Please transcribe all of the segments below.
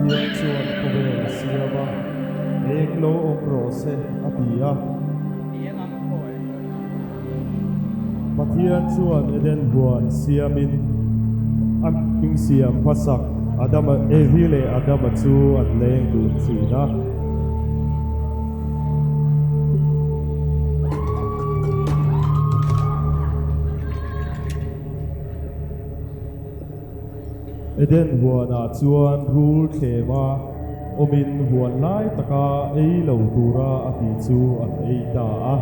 Pathian chuan khawvel a siam a, eng lo awm rawh se a ti a. Pathian chuan Eden huan siamin a mihring siam hmasak Adama, Evi leh Adama chu an leng dun thin a. Eden huanah chuan rul thlema awmin huan lai taka ei lo tura a tih chu an ei ta a.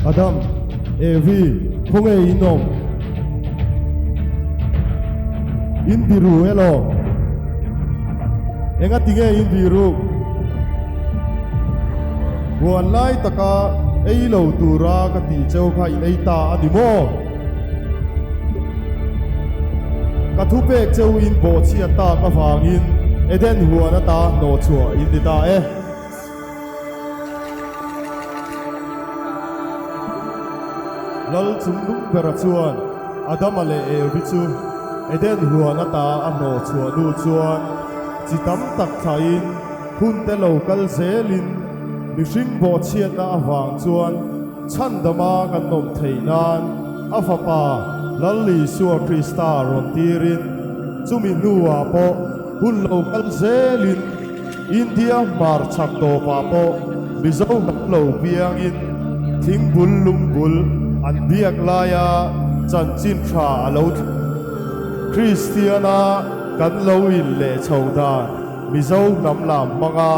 Adam, Evi, khawnge in awm? In biru elaw? Enga tinge in biru? Huan lai taka ei lo tura ka tih cheu kha in ei ta a ni maw? Ka thupek cheu in bawhchhiat tak avangin Eden huan ata hnawhchhuah in ni ta e. Lal chungnung bera chuan Adama leh Evi chu Eden huan ata a hnawhchhuah hnu chuan chi tam tak thlahin hun te lo kal zelin mihring bawhchhiatna avang chuan chhandama kan awm theih nan a Fapa Lal Isua Krista rawn tirin chumi hnuah pawh hun lo kal zelin India hmar chhak tawpah pawh Mizo hnam lo piangin thingbul lungbul an biak laia chanchin tha a lo thleng. Kristiana kan lo in leh chho dan Mizo hnam lam hmanga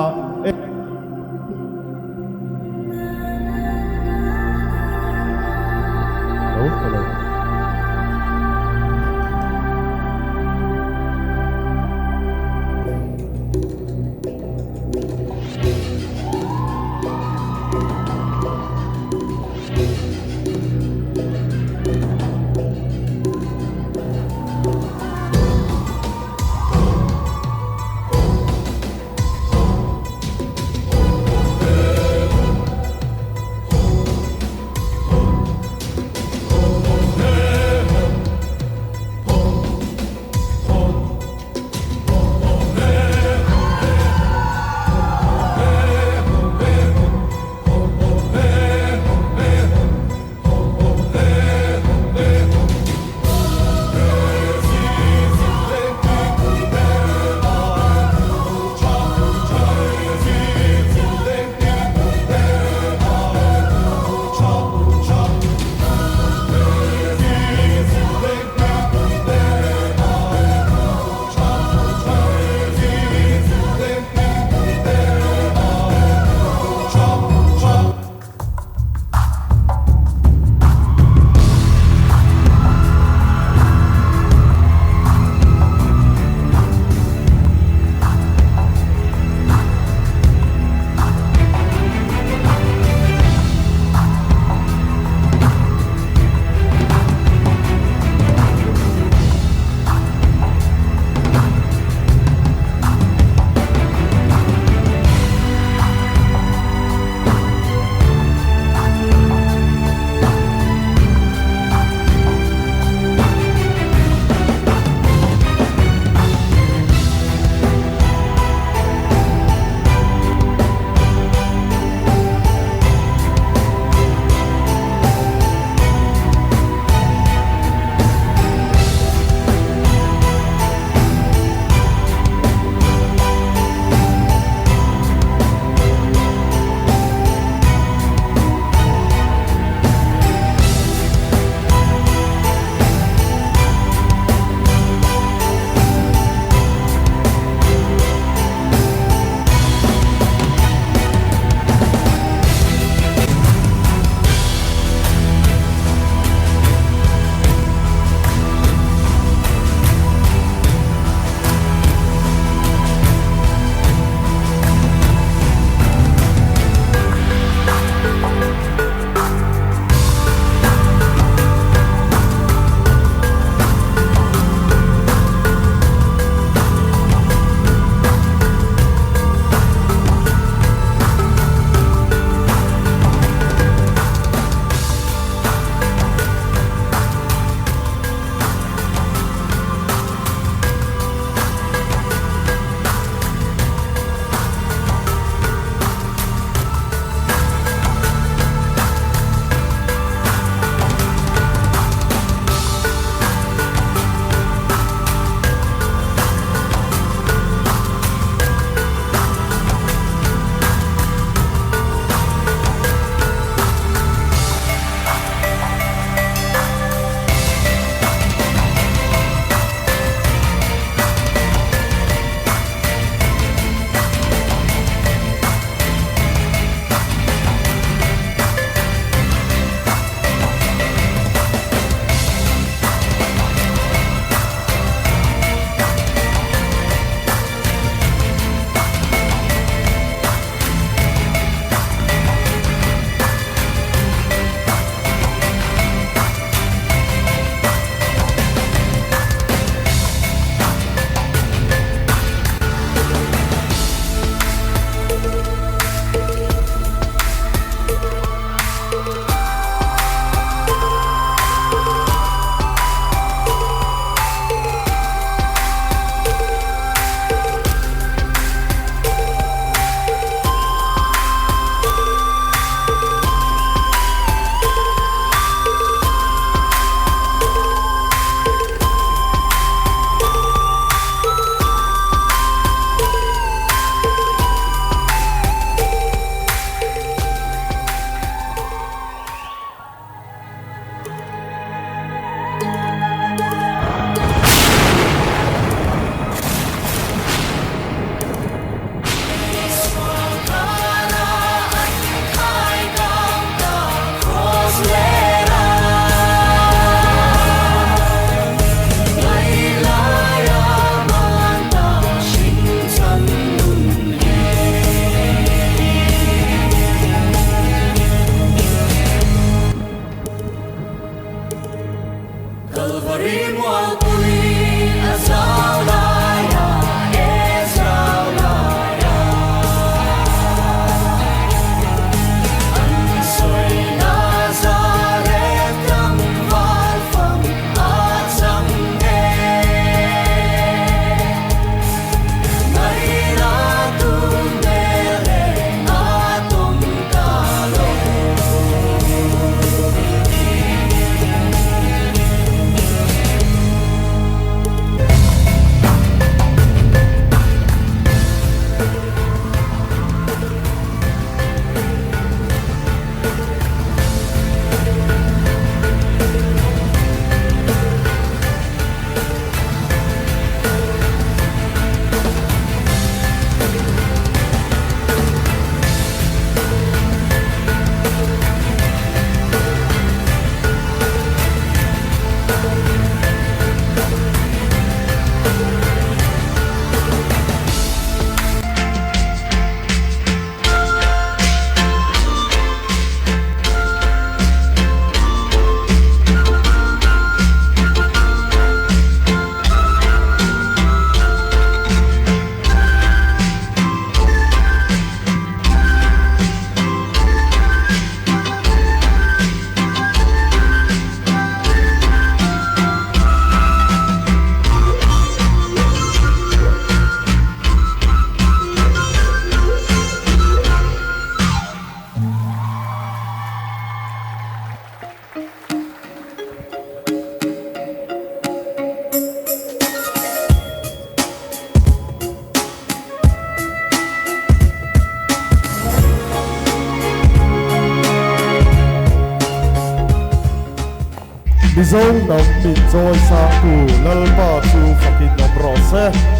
Mizo hnam min chawi sangtu Lalpa chu fakin awm rawh se.